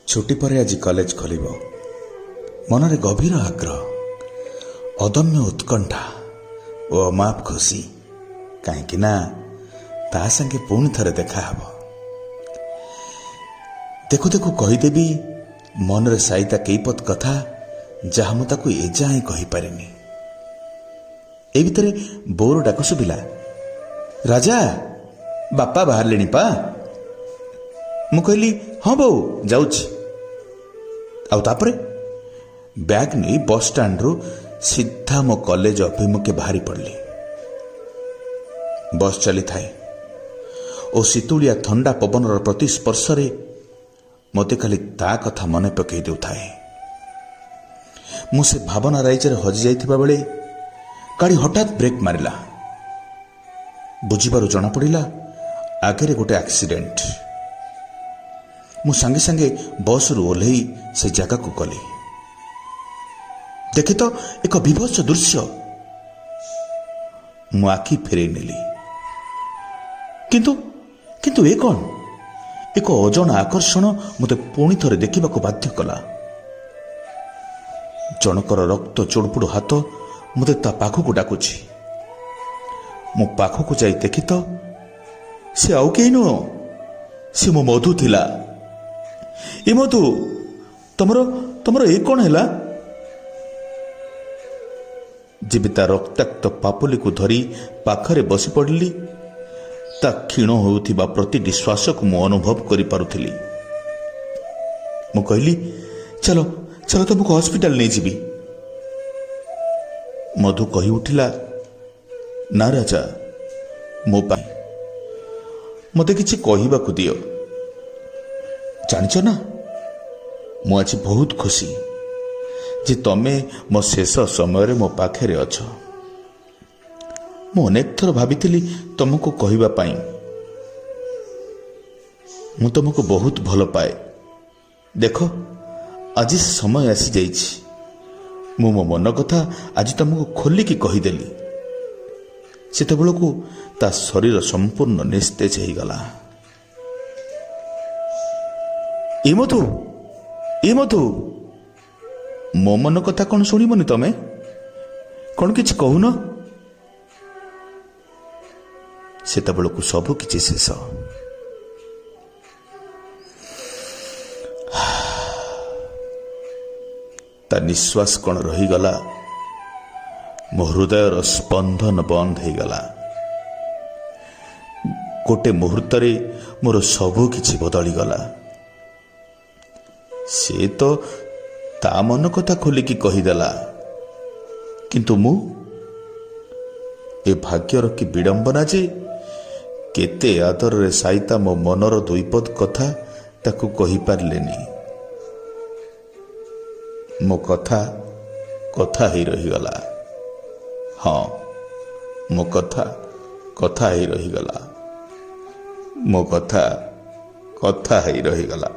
ଛୁଟି ପରେ ଆଜି କଲେଜ ଖୋଲିବ। ମନରେ ଗଭୀର ଆଗ୍ରହ, ଅଦମ୍ୟ ଉତ୍କଣ୍ଠା ଓ ଅମାପ ଖୁସି, କାହିଁକି ନା ତା ସାଙ୍ଗେ ପୁଣି ଥରେ ଦେଖାହେବ। ଦେଖୁ ଦେଖୁ କହିଦେବି ମନରେ ସାଇତା କେଇପଦ କଥା, ଯାହା ମୁଁ ତାକୁ ଏଯାଏଁ କହିପାରିନି। ଏ ଭିତରେ ବୋଉର ଡାକ ଶୁଭିଲା, ରାଜା, ବାପା ବାହାରିଲେଣି ପା। ମୁଁ କହିଲି, ହଁ ବୋଉ, ଯାଉଛି। ଆଉ ତାପରେ ବ୍ୟାଗ୍ ନେଇ ବସ୍ ଷ୍ଟାଣ୍ଡରୁ ସିଧା ମୋ କଲେଜ ଅଭିମୁଖେ ବାହାରି ପଡ଼ିଲି। ବସ୍ ଚାଲିଥାଏ ଓ ଶୀତୁଳିଆ ଥଣ୍ଡା ପବନର ପ୍ରତିସ୍ପର୍ଶରେ ମୋତେ ଖାଲି ତା କଥା ମନେ ପକାଇ ଦେଉଥାଏ। ମୁଁ ସେ ଭାବନା ରାଇଜରେ ହଜିଯାଇଥିବା ବେଳେ ଗାଡ଼ି ହଠାତ୍ ବ୍ରେକ୍ ମାରିଲା। ବୁଝିବାରୁ ଜଣାପଡ଼ିଲା, ଆଗରେ ଗୋଟେ ଆକ୍ସିଡେଣ୍ଟ। ମୁଁ ସାଙ୍ଗେ ସାଙ୍ଗେ ବସ୍ରୁ ଓହ୍ଲେଇ ସେ ଜାଗାକୁ ଗଲି। ଦେଖେ ତ ଏକ ବିଭତ୍ସ ଦୃଶ୍ୟ। ମୁଁ ଆଖି ଫେରେଇ ନେଲି। କିନ୍ତୁ କିନ୍ତୁ ଏ କ'ଣ? ଏକ ଅଜଣା ଆକର୍ଷଣ ମୋତେ ପୁଣି ଥରେ ଦେଖିବାକୁ ବାଧ୍ୟ କଲା। ଜଣକର ରକ୍ତ ଜୁଡ଼ୁବୁଡ଼ୁ ହାତ ମୋତେ ତା ପାଖକୁ ଡାକୁଛି। ମୁଁ ପାଖକୁ ଯାଇ ଦେଖି ତ ସେ ଆଉ କେହି ନୁହଁ, ସେ ମୋ ମଧୁ ଥିଲା। ଏ ମଧୁ, ତମର ଏ କ'ଣ ହେଲା? ଯେବେ ତା ରକ୍ତାକ୍ତ ପାପୁଲିକୁ ଧରି ପାଖରେ ବସି ପଡ଼ିଲି, ତା କ୍ଷୀଣ ହେଉଥିବା ପ୍ରତିଟି ଶ୍ୱାସକୁ ମୁଁ ଅନୁଭବ କରିପାରୁଥିଲି। ମୁଁ କହିଲି, ଚାଲ ଚାଲ, ତମକୁ ହସ୍ପିଟାଲ ନେଇଯିବି। ମଧୁ କହି ଉଠିଲା, ନା ରାଜା, ମୋ ପାଇଁ ମୋତେ କିଛି କହିବାକୁ ଦିଅ। ଜାଣିଛ ନା, ମୁଁ ଆଜି ବହୁତ ଖୁସି ଯେ ତମେ ମୋ ଶେଷ ସମୟରେ ମୋ ପାଖରେ ଅଛ। ମୁଁ ଅନେକ ଥର ଭାବିଥିଲି ତମକୁ କହିବା ପାଇଁ, ମୁଁ ତମକୁ ବହୁତ ଭଲ ପାଏ। ଦେଖ, ଆଜି ସମୟ ଆସିଯାଇଛି। ମୁଁ ମୋ ମନ କଥା ଆଜି ତମକୁ ଖୋଲିକି କହିଦେଲି। ସେତେବେଳକୁ ତା ଶରୀର ସମ୍ପୂର୍ଣ୍ଣ ନିସ୍ତେଜ ହେଇଗଲା। ଏ ମଧୁ, ଏ ମଧୁ, ମୋ ମନ କଥା କ'ଣ ଶୁଣିବନି ତମେ? କ'ଣ କିଛି କହୁନ? ସେତେବେଳକୁ ସବୁ କିଛି ଶେଷ। ତା ନିଶ୍ୱାସ କ'ଣ ରହିଗଲା, ମୋ ହୃଦୟର ସ୍ପନ୍ଦନ ବନ୍ଦ ହେଇଗଲା। ଗୋଟେ ମୁହୂର୍ତ୍ତରେ ମୋର ସବୁ କିଛି ବଦଳିଗଲା। ସେ ତ ତା ମନ କଥା ଖୋଲିକି କହିଦେଲା, କିନ୍ତୁ ମୁଁ? ଏ ଭାଗ୍ୟର କି ବିଡ଼ମ୍ବନା ଯେ କେତେ ଆଦରରେ ସାଇତା ମୋ ମନର ଦୁଇପଦ କଥା ତାକୁ କହିପାରିଲେନି। ମୋ କଥା କଥା ହେଇ ରହିଗଲା। ହଁ, ମୋ କଥା କଥା ହେଇ ରହିଗଲା। ମୋ କଥା କଥା ହେଇ ରହିଗଲା।